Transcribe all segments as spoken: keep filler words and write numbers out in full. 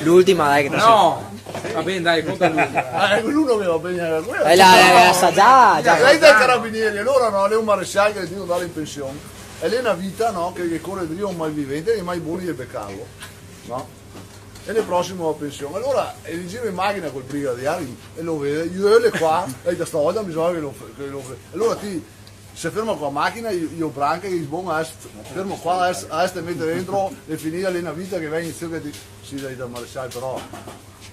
L'ultima, dai, che te... No, va ben, dai, conta l'ultima. Ah, l'uno che va ben, eh, quel. Eh, la, la, la sa già, già. Lei dai carabinieri, alora no, l'è un maresial che el deve andar in pension. E l'è na vita, no, che, che core drio un malvivente, che i è mai boni de becarlo, no? E l'è prosimo a pension. Alora, el giro in machina col brigadier, e lo vede, i due qua, e da stavolta bisogna che lo fe-, che lo fe-, alora ti se ferma co la machina, i, i lo branca, i dixe: "Bon, adeso fermo qua, adeso, adeso te mete dentro, l'è finida, l'è na vita che vien in cerca de ti." "Sì, dai, da maresial, però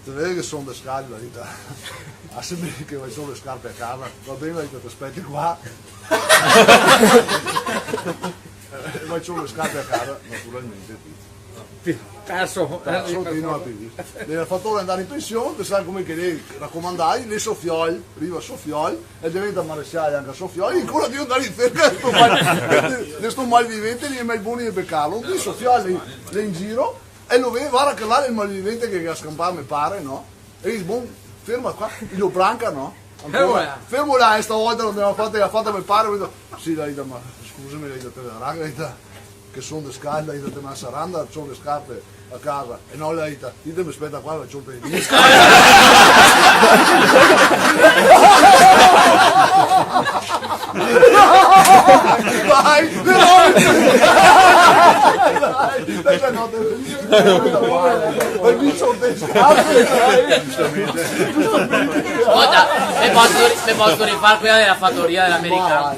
te vedi che son descalzo", el dixe. "Ah, sì, che vago solo le scarpe a casa." "Va ben", el dixe, "te speti qua." E vago solo le scarpe a casa, naturalmente, ti. Perso. Perso, ti no la pigli. El ga fato andar in pension, te sa come che l'è racomandai, l'è so fiol, riva so fiol, e deventa maresial anca so fiol, e ancora drio andar in cerca de sto mal-, de sto malvivente, i è mai boni de becarlo. Quindi so fiol l'è, l'è in giro, e lo vede, varda che là l'è el malvivente che, che ga scampà me pare, no? E el dixe: "Bon, ferma qua", i lo branca, no? Ancora. Fermo là. "Fermo là, e stavolta no te la ga fata, la ga fata me pare", el dixe. "Sì, dai, dai, ma scusame, dai, te la branca, dai, che son descalzo, dai, te me la sa randar, son le scarpe a casa." "E no", el dixe, "ti te me speta qua, che son te le mie scarpe." Vai, però. Dai, dai, no, te... Vai, mi son descalzo, dai. Scolta, me poso, me poso rifar quela dela fatoria de l'americano?